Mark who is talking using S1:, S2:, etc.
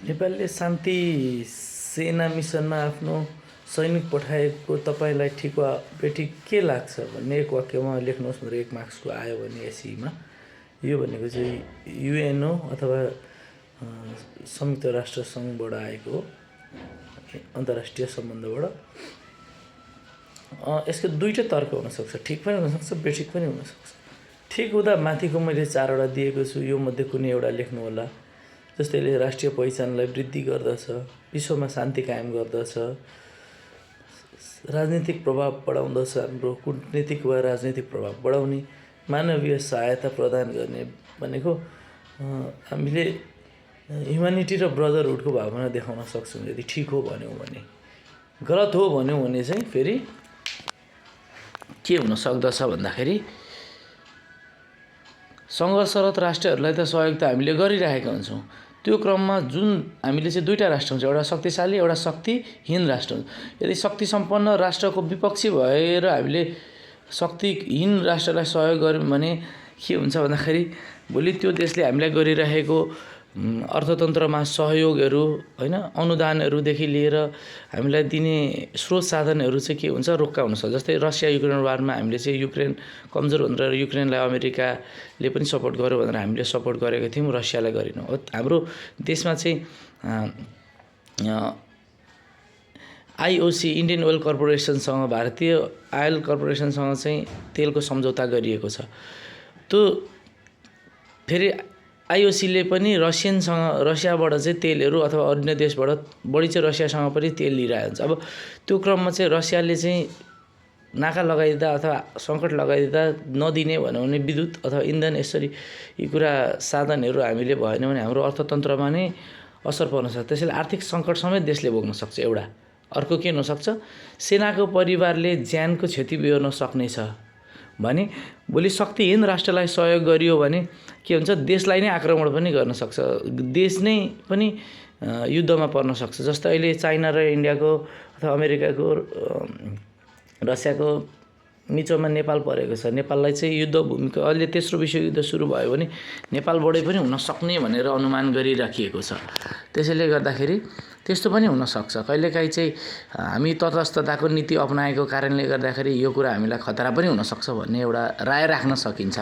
S1: नेपालले शान्ति सेना मिसनमा आफ्नो सैनिक पठाएको तपाईँलाई ठिक वा बेठिक के लाग्छ भन्ने एक वाक्यमा लेख्नुहोस् मेरो 1 मार्क्सको आयो भने एसीमा। यो भनेको चाहिँ युएनओ अथवा संयुक्त राष्ट्र सङ्घबाट आएको हो, अन्तर्राष्ट्रिय सम्बन्धबाट। यसको दुईटै तर्क हुनसक्छ, ठिक पनि हुनसक्छ, बेठिक पनि हुनसक्छ। ठिक हुँदा माथिको मैले 4वटा दिएको छु, यो मध्ये कुनै एउटा लेख्नु होला। जस्तै यसले राष्ट्रिय पहिचानलाई वृद्धि गर्दछ, विश्वमा शान्ति कायम गर्दछ, राजनीतिक प्रभाव बढाउँदछ, हाम्रो कूटनीतिक वा राजनीतिक प्रभाव बढाउने, मानवीय सहायता प्रदान गर्ने भनेको हामीले ह्युम्यानिटी र ब्रदरहुडको भावना देखाउन सक्छौँ यदि ठिक हो भन्यौँ भने। गलत हो भन्यौँ भने चाहिँ फेरि के हुन सक्दछ भन्दाखेरि सङ्घर्षरत राष्ट्रहरूलाई त सहयोग त हामीले गरिरहेका हुन्छौँ। त्यो क्रममा जुन हामीले चाहिँ दुईटा राष्ट्र हुन्छ, एउटा शक्तिशाली एउटा शक्तिहीन राष्ट्र हुन्छ। यदि शक्ति सम्पन्न राष्ट्रको विपक्षी भएर हामीले शक्तिहीन राष्ट्रलाई सहयोग गऱ्यौँ भने के हुन्छ भन्दाखेरि भोलि त्यो देशले हामीलाई गरिरहेको अर्थतन्त्रमा सहयोगहरू हैन, अनुदानहरूदेखि लिएर हामीलाई दिने स्रोत साधनहरू चाहिँ के हुन्छ, रोक्का हुन सक्छ। जस्तै रसिया युक्रेन वारमा हामीले चाहिँ युक्रेन कमजोर भनेर युक्रेनलाई अमेरिकाले पनि सपोर्ट गर्यो भनेर हामीले सपोर्ट गरेको थियौँ, रसियालाई गरेनौँ। हाम्रो देशमा चाहिँ आइओसी इन्डियन ओइल कर्पोरेसनसँग, भारतीय आयल कर्पोरेसनसँग चाहिँ तेलको सम्झौता गरिएको छ। त्यो फेरि आइओसीले पनि रसियाबाट चाहिँ तेलहरू अथवा अन्य देशबाट बढी चाहिँ रसियासँग पनि तेल लिइरहेको हुन्छ। अब त्यो क्रममा चाहिँ रसियाले चाहिँ नाका लगाइदिँदा अथवा सङ्कट लगाइदिँदा नदिने भन्यो भने विद्युत अथवा इन्धन यसरी यी कुरा साधनहरू हामीले भएन भने हाम्रो अर्थतन्त्रमा नै असर पर्न सक्छ। त्यसैले आर्थिक सङ्कट समेत देशले भोग्न सक्छ। एउटा अर्को के हुनसक्छ, सेनाको परिवारले ज्यानको क्षति बिहोर्न सक्नेछ भने भोलि शक्तिहीन राष्ट्रलाई सहयोग गरियो भने के हुन्छ, देशलाई नै आक्रमण पनि गर्न सक्छ, देश नै पनि युद्धमा पर्न सक्छ। जस्तो अहिले चाइना र इन्डियाको अथवा अमेरिकाको रसियाको मिचोमा नेपाल परेको छ। नेपाललाई चाहिँ युद्ध भूमिको अहिले तेस्रो विश्वयुद्ध सुरु भयो भने नेपालबाटै पनि हुन सक्ने भनेर अनुमान गरिराखिएको छ। त्यसैले गर्दाखेरि त्यस्तो पनि हुनसक्छ। कहिलेकाहीँ चाहिँ हामी तटस्थताको नीति अपनाएको कारणले गर्दाखेरि यो कुरा हामीलाई खतरा पनि हुनसक्छ भन्ने एउटा राय राख्न सकिन्छ।